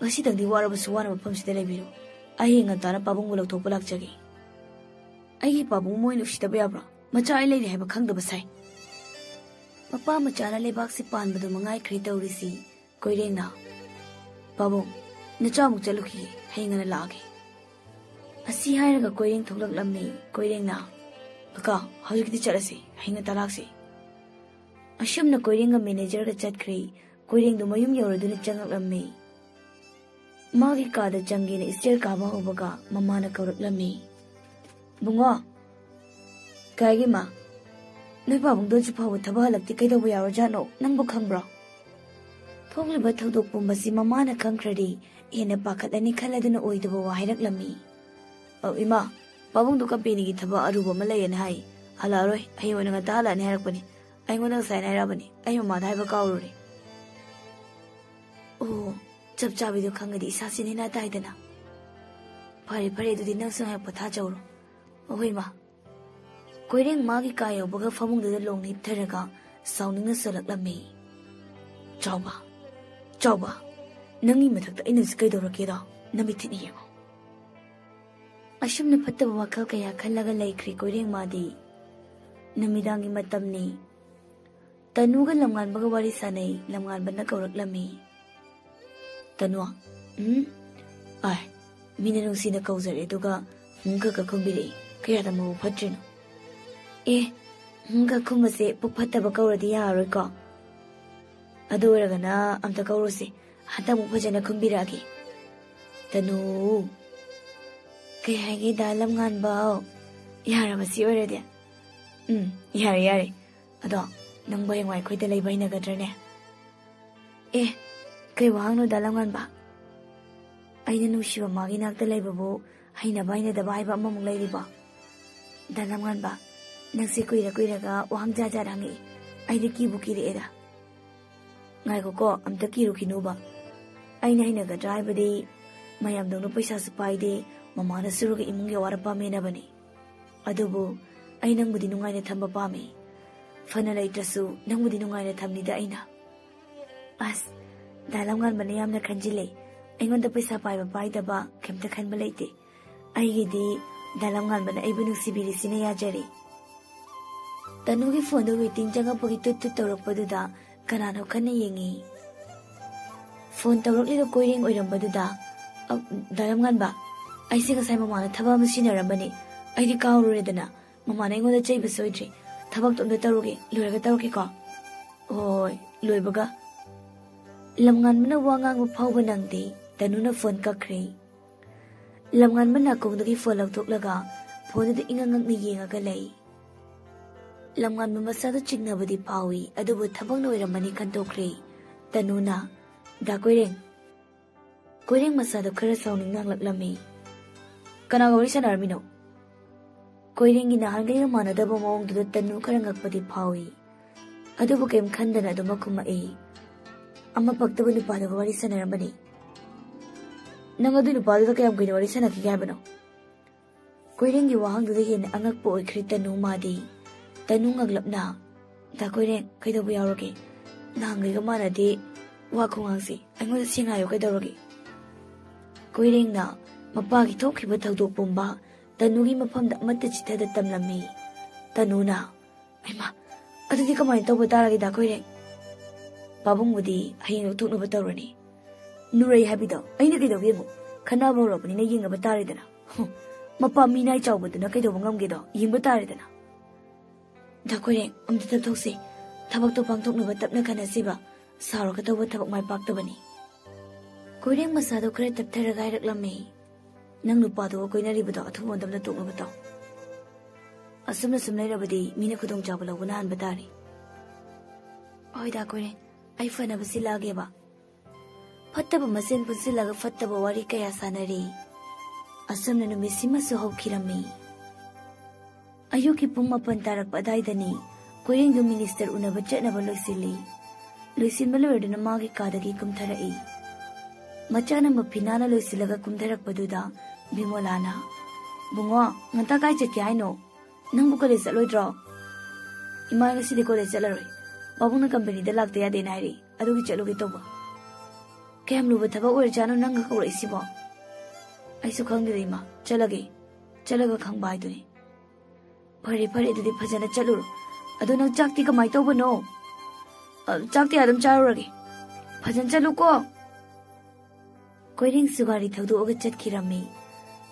ꯉꯁꯤꯗꯪꯗꯤ ꯋꯥꯔꯕꯁꯨ ꯋꯥꯅ ꯃꯐꯝꯁꯤꯗ ꯂꯩꯕꯤꯔꯣ꯫ ꯑꯩ ꯍꯌꯦꯡ ꯉꯟꯇꯥꯅ ꯄꯥꯕꯨꯡꯕꯨ ꯂꯧꯊꯣꯛꯄ ꯂꯥꯛꯆꯒꯦ꯫" ꯑꯩꯒꯤ ꯄꯥꯕꯨꯡ ꯃꯣꯏꯅ ꯎꯁꯤꯠꯇꯕ ꯌꯥꯕ꯭ꯔꯥ? ꯃꯆꯥ ꯑꯩ ꯂꯩꯔꯦ ꯍꯥꯏꯕ ꯈꯪꯗꯕ ꯁꯥꯏ꯫ ꯃꯄꯥ ꯃꯆꯥꯅ ꯂꯩꯕꯥꯛꯁꯤ ꯄꯥꯟꯕꯗꯨ ꯃꯉꯥꯏꯈ꯭ꯔꯦ ꯇꯧꯔꯤꯁꯤ꯫ ꯀꯣꯏꯔꯦꯡꯅ, "ꯄꯥꯕꯨꯡ, ꯅꯆꯥꯃꯨꯛ ꯆꯠꯂꯨꯈꯤꯒꯦ, ꯍꯌꯦꯡ ꯉꯟꯅ ꯂꯥꯛꯑꯒꯦ꯫" ꯑꯁꯤ ꯍꯥꯏꯔꯒ ꯀꯣꯏꯔꯦꯡ ꯊꯣꯛꯂꯛꯂꯝꯃꯤ꯫ ꯀꯣꯏꯔꯦꯡꯅ, "ꯀꯀꯥ, ꯍꯧꯖꯤꯛꯇꯤ ꯆꯠꯂꯁꯤ, ꯍꯌꯦꯡ ꯉꯟꯇꯥ ꯂꯥꯛꯁꯤ꯫" ꯑꯁꯨꯝꯅ ꯀꯣꯏꯔꯦꯡꯒ ꯃꯦꯅꯦꯖꯔꯒ ꯆꯠꯈ꯭ꯔꯦ꯫ ꯀꯣꯏꯔꯦꯡꯗꯨ ꯃꯌꯨꯝ ꯌꯧꯔꯗꯨꯅ ꯆꯪꯉꯛꯂꯝꯃꯤ꯫ ꯃꯥꯒꯤ ꯀꯥꯗ ꯆꯪꯒꯦꯅ ꯏꯁꯇꯤꯌꯔ ꯀꯥꯕ ꯍꯧꯕꯒ ꯃꯃꯥꯅ ꯀꯧꯔꯛꯂꯝꯃꯤ꯫ "ꯕꯨꯡꯉꯣ꯫" "ꯀꯥꯏꯒꯤ ꯃꯥ?" "ꯅꯣꯏ ꯄꯥꯕꯨꯡꯗꯣ ꯍꯧꯖꯤꯛ ꯐꯥꯎꯕ ꯊꯕꯛ ꯍꯜꯂꯛꯇꯦ, ꯀꯩꯗꯧꯕ ꯌꯥꯎꯔꯖꯥꯠꯅꯣ? ꯅꯪꯕꯨ ꯈꯪꯕ꯭ꯔꯣ?" ꯊꯣꯛꯂꯤꯕ ꯊꯧꯗꯣꯛ ꯄꯨꯝꯕꯁꯤ ꯃꯃꯥꯅ ꯈꯪꯈ꯭ꯔꯗꯤ ꯍꯦꯟꯅ ꯄꯥꯈꯠꯂꯅꯤ ꯈꯜꯂꯗꯨꯅ ꯑꯣꯏꯗꯕ ꯋꯥ ꯍꯥꯏꯔꯛꯂꯝꯃꯤ꯫ "ꯑꯧ ꯏꯃꯥ, ꯄꯥꯕꯨꯡꯗꯣ ꯀꯝꯄꯦꯅꯤꯒꯤ ꯊꯕꯛ ꯑꯔꯨꯕ ꯑꯃ ꯂꯩꯌꯦꯅ ꯍꯥꯏ꯫ ꯍꯜꯂꯛꯑꯔꯣꯏ, ꯍꯌꯦꯡ ꯑꯣꯏꯅ ꯉꯟꯇꯥ ꯍꯜꯂꯛꯑꯅꯤ ꯍꯥꯏꯔꯛꯄꯅꯤ꯫ ꯑꯩꯉꯣꯟꯗ ꯉꯁꯥꯏꯅ ꯍꯥꯏꯔꯛꯑꯕꯅꯤ, ꯑꯩ ꯃꯃꯥꯗ ꯍꯥꯏꯕ ꯀꯥꯎꯔꯨꯔꯦ꯫" "ꯑꯣ, ꯆꯞ ꯆꯥꯕꯤꯗꯣ ꯈꯪꯉꯗꯤ ꯏꯁꯥꯁꯤ ꯅꯦꯅꯥ ꯇꯥꯏꯗꯅ꯫ ꯐꯔꯦ ꯐꯔꯦ, ꯑꯗꯨꯗꯤ ꯅꯪꯁꯨ ꯉꯥꯏꯍꯥꯛ ꯄꯣꯊꯥꯖꯧꯔꯣ꯫" "ꯑꯍꯣꯏ ꯏꯃꯥ꯫" ꯀꯣꯏꯔꯦꯡ ꯃꯥꯒꯤ ꯀꯥ ꯌꯧꯕꯒ ꯐꯃꯨꯡꯗꯨꯗ ꯂꯣꯡꯅ ꯍꯤꯞꯊꯔꯒ ꯁꯥꯎꯅꯤꯡꯅ ꯆꯣꯜꯂꯛꯂꯝꯃꯤ꯫ "ꯆꯥꯎꯕ, ꯆꯥꯎꯕ, ꯅꯪꯒꯤ ꯃꯊꯛꯇ ꯑꯩꯅ ꯍꯧꯖꯤꯛ ꯀꯩꯗꯧꯔꯛꯀꯦꯗꯣ ꯅꯃꯤꯠ ꯊꯤꯠꯅ ꯌꯦꯡꯉꯣ꯫" ꯑꯁꯨꯝꯅ ꯐꯠꯇꯕ ꯋꯥꯈꯜ ꯀꯌꯥ ꯈꯜꯂꯒ ꯂꯩꯈ꯭ꯔꯦ ꯀꯣꯏꯔꯦꯡ ꯃꯥꯗꯤ꯫ ꯅꯨꯃꯤꯗꯥꯡꯒꯤ ꯃꯇꯝꯅꯤ꯫ ꯇꯅꯨꯒ ꯂꯝꯉꯥꯟꯕꯒ ꯋꯥꯔꯤ ꯁꯥꯟꯅꯩ꯫ ꯂꯝꯉꯥꯟꯕꯅ ꯀꯧꯔꯛꯂꯝꯃꯤ꯫ "ꯇꯅꯨ꯫" "ꯎꯝ?" "ꯑꯥꯏ, ꯃꯤꯅ ꯅꯨꯡꯁꯤꯅ ꯀꯧꯖꯔꯦ, ꯑꯗꯨꯒ ꯍꯨꯝ ꯈꯛ ꯈꯛ ꯈꯨꯝꯕꯤꯔꯛꯏ꯫ ꯀꯌꯥꯗ ꯃꯕꯨꯛ ꯐꯠꯇ꯭ꯔꯤꯅꯣ?" "ꯑꯦ, ꯍꯨꯝ ꯈꯛ ꯈꯨꯝꯕꯁꯦ ꯄꯨꯛ ꯐꯠꯇꯕ ꯀꯧꯔꯗꯤ ꯌꯥꯔꯔꯣꯏꯀꯣ? ꯑꯗꯨ ꯑꯣꯏꯔꯒꯅ ꯑꯝꯇ ꯀꯧꯔꯨꯁꯦ, ꯍꯟꯗꯛꯃꯨꯛ ꯐꯖꯅ ꯈꯨꯝꯕꯤꯔꯛꯑꯒꯦ꯫" "ꯇꯅꯨ꯫" ꯀꯩ ꯍꯥꯏꯒꯦ, ꯗꯥ ꯂꯝꯉꯥꯟꯕ? ꯌꯥꯔꯕ ꯁꯤ ꯑꯣꯏꯔꯗꯤ? ꯎꯝ, ꯌꯥꯔꯦ, ꯌꯥꯔꯦ꯫ ꯑꯗꯣ, ꯅꯪꯕꯨ ꯍꯌꯦꯡꯋꯥꯏ ꯑꯩꯈꯣꯏꯗ ꯂꯩꯕ ꯍꯩꯅꯒꯗ꯭ꯔꯅꯦ? ꯑꯦ, ꯀꯩ ꯋꯥꯍꯪꯅꯣ, ꯗꯥ ꯂꯝꯉꯥꯟꯕ? ꯑꯩꯅ ꯅꯨꯡꯁꯤꯕ ꯃꯥꯒꯤ ꯅꯥꯛꯇ ꯂꯩꯕꯕꯨ ꯍꯩꯅꯕ ꯍꯩꯅꯗꯕ ꯍꯥꯏꯕ ꯑꯃꯃꯨꯛ ꯂꯩꯔꯤꯕꯣ? ꯗꯥ ꯂꯝꯉꯥꯟꯕ, ꯅꯪꯁꯦ ꯀꯨꯏꯔ ꯀꯨꯏꯔꯒ ꯋꯥꯍꯪ ꯖꯥꯠ ꯖꯥꯠ ꯍꯪꯉꯛꯏ꯫ ꯑꯩꯗꯤ ꯀꯤꯕꯨ ꯀꯤꯔꯛꯑꯦꯗ꯫ ꯉꯥꯏꯈꯣꯀꯣ, ꯑꯝꯇ ꯀꯤꯔꯨꯈꯤꯅꯨꯕ꯫ ꯑꯩꯅ ꯍꯩꯅꯒꯗ꯭ꯔꯥ ꯍꯥꯏꯕꯗꯤ, ꯃꯌꯥꯝꯗꯧꯅ ꯄꯩꯁꯥꯁꯨ ꯄꯥꯏꯗꯦ, ꯃꯃꯥꯅ ꯁꯨꯔꯒ ꯏꯃꯨꯡꯒꯤ ꯑꯋꯥꯠ ꯑꯄꯥ ꯃꯦꯟꯅꯕꯅꯤ꯫ ꯑꯗꯨꯕꯨ ꯑꯩ ꯅꯪꯕꯨꯗꯤ ꯅꯨꯡꯉꯥꯏꯅ ꯊꯝꯕ ꯄꯥꯝꯃꯤ꯫ ꯐꯅ ꯂꯩꯇ꯭ꯔꯁꯨ ꯅꯪꯕꯨꯗꯤ ꯅꯨꯡꯉꯥꯏꯅ ꯊꯝꯅꯤꯗ ꯑꯩꯅ꯫ ꯑꯁ, ꯗꯥ ꯂꯝꯉꯥꯟꯕꯅ ꯌꯥꯝꯅ ꯈꯟꯖꯤꯜꯂꯦ꯫ ꯑꯩꯉꯣꯟꯗ ꯄꯩꯁꯥ ꯄꯥꯏꯕ ꯄꯥꯏꯗꯕ ꯀꯩꯝꯇ ꯈꯟꯕ ꯂꯩꯇꯦ꯫ ꯑꯩꯒꯤꯗꯤ ꯗꯥ ꯂꯝꯉꯥꯟꯕꯅ ꯑꯩꯕꯨ ꯅꯨꯡꯁꯤꯕꯤꯔꯤꯁꯤꯅ ꯌꯥꯖꯔꯦ꯫ ꯇꯅꯨꯒꯤ ꯐꯣꯟꯗ ꯋꯦꯇꯤꯡ ꯆꯪꯉꯛꯄꯒꯤ ꯇꯨꯠ ꯇꯨꯠ ꯇꯧꯔꯛꯄꯗꯨꯗ ꯀꯅꯥꯅꯣ ꯀꯟꯅ ꯌꯦꯡꯉꯤ꯫ ꯐꯣꯟ ꯇꯧꯔꯛꯂꯤꯗꯣ ꯀꯣꯏꯔꯦꯡ ꯑꯣꯏꯔꯝꯕꯗꯨꯗ, "ꯑ, ꯗꯥ ꯂꯝꯉꯥꯟꯕ, ꯑꯩꯁꯦ ꯉꯁꯥꯏ ꯃꯃꯥꯅ ꯊꯕꯛ ꯑꯃ ꯁꯤꯟꯅꯔꯝꯕꯅꯤ꯫ ꯑꯩꯗꯤ ꯀꯥꯎꯔꯨꯔꯦꯗꯅ꯫ ꯃꯃꯥꯅ ꯑꯩꯉꯣꯟꯗ ꯆꯩꯕ ꯁꯣꯏꯗ꯭ꯔꯦ꯫ ꯊꯕꯛꯇꯣ ꯑꯝꯇ ꯇꯧꯔꯨꯒꯦ, ꯂꯣꯏꯔꯒ ꯇꯧꯔꯛꯀꯦꯀꯣ꯫" "ꯍꯣꯏ, ꯂꯣꯏꯕꯒ꯫" ꯂꯝꯉꯥꯟꯕꯅ ꯋꯥ ꯉꯥꯡꯕ ꯐꯥꯎꯕ ꯅꯪꯗꯦ, ꯇꯅꯨꯅ ꯐꯣꯟ ꯀꯛꯈ꯭ꯔꯦ꯫ ꯂꯝꯉꯥꯟꯕ ꯅꯥꯀꯣꯡꯗꯒꯤ ꯐꯣꯟ ꯂꯧꯊꯣꯛꯂꯒ ꯐꯣꯟꯗꯨꯗ ꯏꯉꯛ ꯉꯛꯅ ꯌꯦꯡꯉꯒ ꯂꯩ꯫ ꯂꯝꯉꯥꯟꯕ ꯃꯁꯥꯗ ꯆꯤꯡꯅꯕꯗꯤ ꯐꯥꯎꯏ, ꯑꯗꯨꯕꯨ ꯊꯕꯛꯅ ꯑꯣꯏꯔꯝꯃꯅꯤ ꯈꯟꯗꯣꯛꯈ꯭ꯔꯦ꯫ ꯇꯅꯨꯅ, "ꯗꯥ ꯀꯣꯏꯔꯦꯡ꯫" ꯀꯣꯏꯔꯦꯡ ꯃꯁꯥꯗꯣ ꯈꯔ ꯁꯥꯎꯅꯤꯡꯅ ꯍꯪꯂꯛꯂꯝꯃꯤ꯫ "ꯀꯅꯥꯒ ꯋꯥꯔꯤ ꯁꯥꯟꯅꯔꯝꯃꯤꯅꯣ?" ꯀꯣꯏꯔꯦꯡꯒꯤ ꯅꯍꯥꯟꯒꯩꯒ ꯃꯥꯟꯅꯗꯕ ꯃꯑꯣꯡꯗꯨꯗ ꯇꯅꯨ ꯈꯔ ꯉꯛꯄꯗꯤ ꯐꯥꯎꯏ꯫ ꯑꯗꯨꯕꯨ ꯀꯩꯝ ꯈꯟꯗꯅ ꯑꯗꯨꯃꯛ ꯈꯨꯝꯃꯛꯏ꯫ "ꯑꯃ ꯄꯛꯇꯕ ꯅꯨꯄꯥꯗꯨꯒ ꯋꯥꯔꯤ ꯁꯥꯟꯅꯔꯝꯕꯅꯤ꯫" "ꯅꯪ ꯑꯗꯨ ꯅꯨꯄꯥꯗꯨꯗ ꯀꯌꯥꯝ ꯀꯨꯏꯅ ꯋꯥꯔꯤ ꯁꯥꯟꯅꯈꯤꯒꯦ ꯍꯥꯏꯕꯅꯣ?" ꯀꯣꯏꯔꯦꯡꯒꯤ ꯋꯥꯍꯪꯗꯨꯗ ꯍꯦꯟꯅ ꯑꯉꯛꯄ ꯑꯣꯏꯈ꯭ꯔꯦ ꯇꯅꯨ ꯃꯥꯗꯤ꯫ ꯇꯅꯨ ꯉꯛꯂꯞꯅ, "ꯗꯥ ꯀꯣꯏꯔꯦꯡ, ꯀꯩꯗꯧꯕ ꯌꯥꯎꯔꯒꯦ? ꯅꯍꯥꯟꯒꯩꯒ ꯃꯥꯟꯅꯗꯦ ꯋꯥ ꯈꯣꯡꯉꯥꯡꯁꯦ꯫ ꯑꯩꯉꯣꯟꯗ ꯁꯦꯡꯅ ꯍꯥꯏꯌꯨ, ꯀꯩꯗꯧꯔꯒꯦ?" ꯀꯣꯏꯔꯦꯡꯅ ꯃꯄꯥꯒꯤ ꯊꯣꯛꯈꯤꯕ ꯊꯧꯗꯣꯛ ꯄꯨꯝꯕ ꯇꯅꯨꯒꯤ ꯃꯐꯝꯗ ꯑꯃꯠꯇ ꯆꯤꯊꯗ ꯇꯝꯂꯝꯃꯤ꯫ ꯇꯅꯨꯅ, "ꯍꯩꯃꯥ, ꯑꯗꯨꯗꯤ ꯀꯃꯥꯏꯅ ꯇꯧꯕ ꯇꯥꯔꯒꯦ, ꯗꯥ ꯀꯣꯏꯔꯦꯡ?" "ꯄꯥꯕꯨꯡꯕꯨꯗꯤ ꯍꯌꯦꯡ ꯂꯧꯊꯣꯛꯅꯕ ꯇꯧꯔꯅꯤ꯫" "ꯅꯨꯔꯩ ꯍꯥꯏꯕꯤꯗꯣ ꯑꯩꯅ ꯀꯩꯗꯧꯒꯦ ꯑꯃꯨꯛ? ꯈꯠꯅꯕ ꯍꯧꯔꯕꯅꯤꯅ ꯌꯦꯡꯅꯕ ꯇꯥꯔꯦꯗꯅ꯫ ꯍꯨꯝ, ꯃꯄꯥ ꯃꯤꯅꯥꯏ ꯆꯥꯎꯕꯗꯨꯅ ꯀꯩꯗꯧꯕ ꯉꯝꯒꯦꯗꯣ ꯌꯦꯡꯕ ꯇꯥꯔꯦꯗꯅ꯫" "ꯗꯥ ꯀꯣꯏꯔꯦꯡ, ꯑꯝꯇ ꯇꯞꯊꯣꯛꯁꯤ꯫ ꯊꯕꯛꯇꯣ ꯄꯥꯡꯊꯣꯛꯅꯕ ꯇꯞꯅ ꯈꯟꯅꯁꯤꯕ꯫ ꯁꯥꯎꯔꯒ ꯇꯧꯕ ꯊꯕꯛ ꯃꯥꯏ ꯄꯥꯛꯇꯕꯅꯤ꯫" ꯀꯣꯏꯔꯦꯡ ꯃꯁꯥꯗꯣ ꯈꯔ ꯇꯞꯊꯔꯒ ꯍꯥꯏꯔꯛꯂꯝꯃꯤ꯫ ꯅꯪ ꯅꯨꯄꯥꯗꯨꯒ ꯀꯣꯏꯅꯔꯤꯕꯗꯣ ꯑꯊꯨꯕ ꯃꯇꯝꯗ ꯇꯣꯛꯅꯕ ꯇꯧ꯫ ꯑꯁꯨꯝꯅ ꯁꯨꯝ ꯂꯩꯔꯕꯗꯤ ꯃꯤꯅ ꯈꯨꯗꯣꯡꯆꯥꯕ ꯂꯧꯕꯅ ꯍꯥꯟꯕ ꯇꯥꯔꯦ꯫ ꯍꯣꯏꯗ ꯀꯣꯏꯔꯦ, ꯑꯩ ꯐꯅꯕ ꯁꯤꯜꯂꯛꯑꯒꯦꯕ꯫ ꯐꯠꯇꯕ ꯃꯁꯦꯟ ꯄꯨꯟꯁꯤꯜꯂꯒ ꯐꯠꯇꯕ ꯋꯥꯔꯤ ꯀꯌꯥ ꯁꯥꯟꯅꯔꯤ꯫ ꯑꯁꯨꯝꯅ ꯅꯨꯃꯤꯠꯁꯤꯃꯁꯨ ꯍꯧꯈꯤꯔꯝꯃꯤ꯫ ꯑꯌꯨꯛꯀꯤ ꯄꯨꯡ ꯃꯥꯄꯟ ꯇꯥꯔꯛꯄ ꯑꯗꯥꯏꯗꯅꯤ ꯀꯣꯏꯔꯦꯡꯗꯨ ꯃꯤꯅꯤꯁꯇꯔ ꯎꯅꯕ ꯆꯠꯅꯕ ꯂꯣꯏꯁꯤꯜꯂꯤ꯫ ꯂꯣꯏꯁꯤꯟꯕ ꯂꯣꯏꯔꯗꯨꯅ ꯃꯥꯒꯤ ꯀꯥꯗꯒꯤ ꯀꯨꯝꯊꯔꯛꯏ꯫ ꯃꯆꯥꯅ ꯃꯐꯤꯅꯥꯅ ꯂꯣꯏꯁꯤꯜꯂꯒ ꯀꯨꯝꯊꯔꯛꯄꯗꯨꯗ ꯕꯤꯃꯣꯂꯥꯅ, "ꯕꯨꯡꯉꯣ, ꯉꯟꯇꯥ ꯀꯥꯏ ꯆꯠꯀꯦ ꯍꯥꯏꯅꯣ? ꯅꯪꯕꯨ ꯀꯣꯂꯦꯖ ꯆꯠꯂꯣꯏꯗ꯭ꯔꯣ?" "ꯏꯃꯥ, ꯉꯁꯤꯗꯤ ꯀꯣꯂꯦꯖ ꯆꯠꯂꯔꯣꯏ꯫ ꯄꯥꯕꯨꯡꯅ ꯀꯝꯄꯅꯤꯗ ꯂꯥꯛꯇ ꯌꯥꯗꯦꯅ ꯍꯥꯏꯔꯤ, ꯑꯗꯨꯒꯤ ꯆꯠꯂꯨꯒꯦ ꯇꯧꯕ꯫" "ꯀꯌꯥꯝ ꯂꯨꯕ ꯊꯕꯛ ꯑꯣꯏꯔꯖꯥꯠꯅꯣ ꯅꯪꯒ ꯀꯧꯔꯛꯏꯁꯤꯕꯣ?" "ꯑꯩꯁꯨ ꯈꯪꯗꯦꯗ ꯏꯃꯥ, ꯆꯠꯂꯒꯦ꯫ ꯆꯠꯂꯒ ꯈꯪꯕ ꯍꯥꯏꯗꯨꯅꯤ꯫" "ꯐꯔꯦ ꯐꯔꯦ, ꯑꯗꯨꯗꯤ ꯐꯖꯅ ꯆꯠꯂꯨꯔꯣ꯫ ꯑꯗꯣ ꯅꯪ ꯆꯥꯛꯇꯤ ꯀꯃꯥꯏ ꯇꯧꯕꯅꯣ?" "ꯑ, ꯆꯥꯛꯇꯤ ꯑꯗꯨꯝ ꯆꯥꯔꯨꯔꯒꯦ꯫ ꯐꯖꯅ ꯆꯠꯂꯨꯀꯣ꯫" ꯀꯣꯏꯔꯦꯡꯁꯨ ꯒꯥꯔꯤ ꯊꯧꯗꯣꯛꯑꯒ ꯆꯠꯈꯤꯔꯝꯃꯤ꯫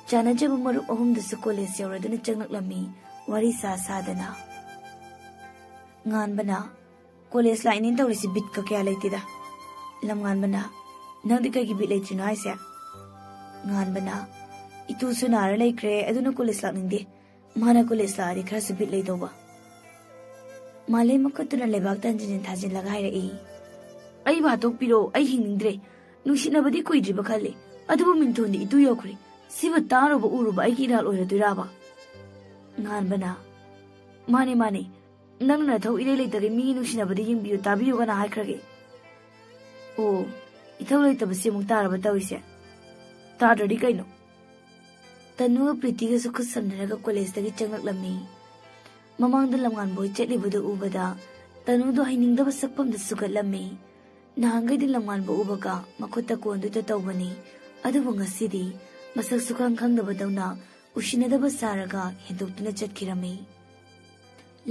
ꯆꯥꯟꯅꯖꯕ ꯃꯔꯨꯞ ꯑꯍꯨꯝꯗꯨꯁꯨ ꯀꯣꯂꯦꯖ ꯌꯧꯔꯗꯨꯅ ꯆꯪꯂꯛꯂꯝꯃꯤ, ꯋꯥꯔꯤ ꯁꯥ ꯁꯥꯗꯅ꯫ ꯉꯥꯟꯕꯅ, "ꯀꯣꯂꯦꯖ ꯂꯥꯛꯏꯅꯦꯅ ꯇꯧꯔꯤꯁꯤ ꯕꯤꯠꯀ ꯀꯌꯥ ꯂꯩꯇꯦꯗ꯫" ꯂꯝꯉꯥꯟꯕꯅ, "ꯅꯪꯗꯤ ꯀꯩꯒꯤ ꯕꯤꯠ ꯂꯩꯇ꯭ꯔꯤꯅꯣ ꯍꯥꯏꯁꯦ?" ꯉꯥꯟꯕꯅ, "ꯏꯇꯨꯁꯨ ꯅꯥꯔ ꯂꯩꯈ꯭ꯔꯦ, ꯑꯗꯨꯅ ꯀꯣꯂꯦꯖ ꯂꯥꯛꯅꯤꯡꯗꯦ꯫ ꯃꯥꯅ ꯀꯣꯂꯦꯖ ꯂꯥꯛꯑꯗꯤ ꯈꯔꯁꯨ ꯕꯤꯠ ꯂꯩꯗꯧꯕ꯫" ꯃꯥꯂꯦꯝ ꯃꯈꯨꯠꯇꯨꯅ ꯂꯩꯕꯥꯛꯇ ꯍꯟꯖꯤꯟ ꯍꯟꯖꯤꯟ ꯊꯥꯖꯤꯜꯂꯒ ꯍꯥꯏꯔꯛꯏ, "ꯑꯩꯕꯨ ꯍꯥꯠꯇꯣꯛꯄꯤꯔꯣ, ꯑꯩ ꯍꯤꯡꯅꯤꯡꯗ꯭ꯔꯦ꯫ ꯅꯨꯡꯁꯤꯅꯕꯗꯤ ꯀꯨꯏꯗ꯭ꯔꯤꯕ ꯈꯜꯂꯤ, ꯑꯗꯨꯕꯨ ꯃꯤꯡꯊꯣꯟꯗꯤ ꯏꯇꯨ ꯌꯧꯈ꯭ꯔꯦ꯫ ꯁꯤꯕꯨ ꯇꯥꯔꯨꯕ ꯎꯔꯨꯕ ꯑꯩꯒꯤ ꯏꯔꯥꯜ ꯑꯣꯏꯔꯗꯣꯏꯔꯥꯕ?" ꯉꯥꯟꯕꯅ, "ꯃꯥꯅꯦ, ꯃꯥꯅꯦ, ꯅꯪꯅ ꯅꯊꯧ ꯏꯔꯩ ꯂꯩꯇꯒꯩ ꯃꯤꯒꯤ ꯅꯨꯡꯁꯤꯅꯕꯗ ꯌꯦꯡꯕꯤꯌꯨ ꯇꯥꯕꯤꯌꯨ ꯀꯅꯥ ꯍꯥꯏꯈ꯭ꯔꯒꯦ? ꯑꯣ, ꯏꯊꯧ ꯂꯩꯇꯕꯁꯤ ꯑꯃꯨꯛ ꯇꯥꯔꯕ ꯇꯧꯔꯤꯁꯦ? ꯇꯥꯗ꯭ꯔꯗꯤ ꯀꯩꯅꯣ?" ꯇꯅꯨꯒ ꯄ꯭ꯔꯤꯇꯤꯒꯁꯨ ꯈꯨꯠ ꯁꯝꯅꯔꯒ ꯀꯣꯂꯦꯖꯇꯒꯤ ꯆꯪꯂꯛꯂꯝꯃꯤ꯫ ꯃꯃꯥꯡꯗ ꯂꯝꯉꯥꯟꯕ ꯍꯣꯏ ꯆꯠꯂꯤꯕꯗꯨ ꯎꯕꯗ ꯇꯅꯨꯗꯣ ꯍꯩꯅꯤꯡꯗꯕ ꯁꯛꯐꯝꯗ ꯁꯨꯒꯠꯂꯝꯃꯤ꯫ ꯅꯍꯥꯟꯈꯩꯗꯤ ꯂꯝꯉꯥꯟꯕ ꯎꯕꯒ ꯃꯈꯨꯠꯇ ꯀꯣꯟꯗꯨꯗ ꯇꯧꯕꯅꯤ, ꯑꯗꯨꯕꯨ ꯉꯁꯤꯗꯤ ꯃꯁꯛ ꯁꯨꯈꯪ ꯈꯪꯗꯕꯗꯧꯅ ꯎꯁꯤꯟꯅꯗꯕ ꯁꯥꯔꯒ ꯍꯦꯟꯗꯣꯛꯇꯨꯅ ꯆꯠꯈꯤꯔꯝꯃꯤ꯫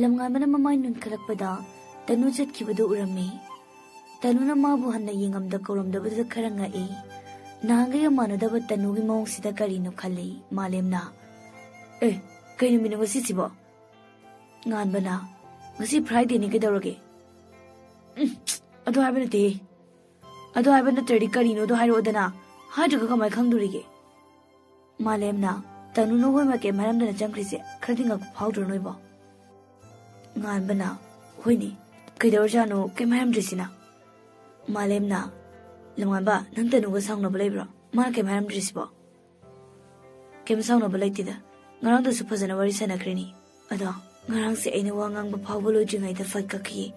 ꯂꯝꯉꯥꯟꯕꯅ ꯃꯃꯥꯏ ꯅꯣꯟꯈꯠꯂꯛꯄꯗ ꯇꯅꯨ ꯆꯠꯈꯤꯕꯗꯨ ꯎꯔꯝꯃꯤ꯫ ꯇꯅꯨꯅ ꯃꯥꯕꯨ ꯍꯟꯅ ꯌꯦꯡꯉꯝꯗ ꯀꯧꯔꯝꯗꯕꯗꯨꯗ ꯈꯔ ꯉꯛꯏ꯫ ꯅꯍꯥꯟꯈꯩꯒ ꯃꯥꯟꯅꯗꯕ ꯇꯅꯨꯒꯤ ꯃꯑꯣꯡꯁꯤꯗ ꯀꯔꯤꯅꯣ ꯈꯜꯂꯤ ꯃꯥꯂꯦꯝꯅ꯫ "ꯑꯦ, ꯀꯩ ꯅꯨꯃꯤꯠꯅꯣ ꯉꯁꯤꯁꯤꯕꯣ?" ꯉꯥꯟꯕꯅ, "ꯉꯁꯤ ꯐ꯭ꯔꯥꯏꯗꯦꯅꯤ, ꯀꯩꯗꯧꯔꯒꯦ?" "ꯎꯝ, ꯑꯗꯨ ꯍꯥꯏꯕ ꯅꯠꯇꯦ꯫ ꯑꯗꯨ ꯍꯥꯏꯕ ꯅꯠꯇ꯭ꯔꯗꯤ ꯀꯔꯤꯅꯣꯗꯣ ꯍꯥꯏꯔꯛꯑꯣꯗꯅ꯫ ꯍꯥꯏꯗ꯭ꯔꯒ ꯀꯃꯥꯏ ꯈꯪꯗꯣꯔꯤꯒꯦ?" ꯃꯥꯂꯦꯝꯅ, "ꯇꯅꯨꯅ ꯍꯣꯏ ꯃꯥ ꯀꯩꯝ ꯍꯥꯏꯔꯝꯗꯅ ꯆꯪꯈ꯭ꯔꯤꯁꯦ ꯈꯔꯗꯤ ꯉꯛꯄ ꯐꯥꯎꯗ꯭ꯔꯣ ꯅꯣꯏꯕꯣ?" ꯉꯥꯟꯕꯅ, "ꯍꯣꯏꯅꯦ, ꯀꯩꯗꯧꯔꯖꯥꯠꯅꯣ ꯀꯩꯝ ꯍꯥꯏꯔꯝꯗ꯭ꯔꯤꯁꯤꯅ?" ꯃꯥꯂꯦꯝꯅ, "ꯂꯝꯉꯥꯟꯕ, ꯅꯪ ꯇꯅꯨꯒ ꯁꯥꯎꯅꯕ ꯂꯩꯕ꯭ꯔꯣ? ꯃꯥꯅ ꯀꯩꯝ ꯍꯥꯏꯔꯝꯗ꯭ꯔꯤꯁꯤꯕꯣ?" "ꯀꯩꯝ ꯁꯥꯎꯅꯕ ꯂꯩꯇꯦꯗ, ꯉꯔꯥꯡꯗꯁꯨ ꯐꯖꯅ ꯋꯥꯔꯤ ꯁꯥꯟꯅꯈ꯭ꯔꯦꯅꯤ꯫ ꯑꯗꯣ ꯉꯔꯥꯡꯁꯦ ꯑꯩꯅ ꯋꯥ ꯉꯥꯡꯕ ꯐꯥꯎꯕ ꯂꯣꯏꯗ꯭ꯔꯤꯉꯩꯗ ꯐꯠ ꯀꯛꯈꯤ,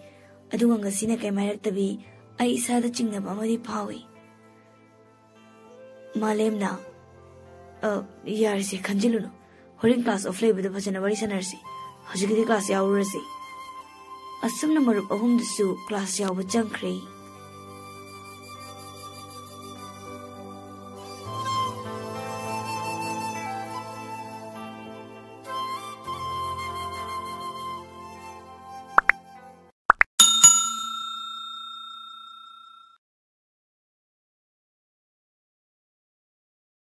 ꯑꯗꯨꯒ ꯉꯁꯤꯅ ꯀꯩꯝ ꯍꯥꯏꯔꯛꯇꯕꯤ ꯑꯩ ꯏꯁꯥꯗ ꯆꯤꯡꯅꯕ ꯑꯃꯗꯤ ꯐꯥꯎꯏ꯫" ꯃꯥꯂꯦꯝꯅ, "ꯑ, ꯌꯥꯔꯦꯁꯦ, ꯈꯟꯖꯤꯜꯂꯨꯅꯨ꯫ ꯍꯣꯔꯦꯟ class off ꯂꯩꯕꯗ ꯐꯖꯅ ꯋꯥꯔꯤ ꯁꯥꯟꯅꯔꯁꯤ꯫ ꯍꯧꯖꯤꯛꯀꯤꯗꯤ class ꯌꯥꯎꯔꯨꯔꯁꯤ꯫" ꯑꯁꯨꯝꯅ ꯃꯔꯨꯞ ꯑꯍꯨꯝꯗꯨꯁꯨ class ꯌꯥꯎꯕ ꯆꯪꯈ꯭ꯔꯦ꯫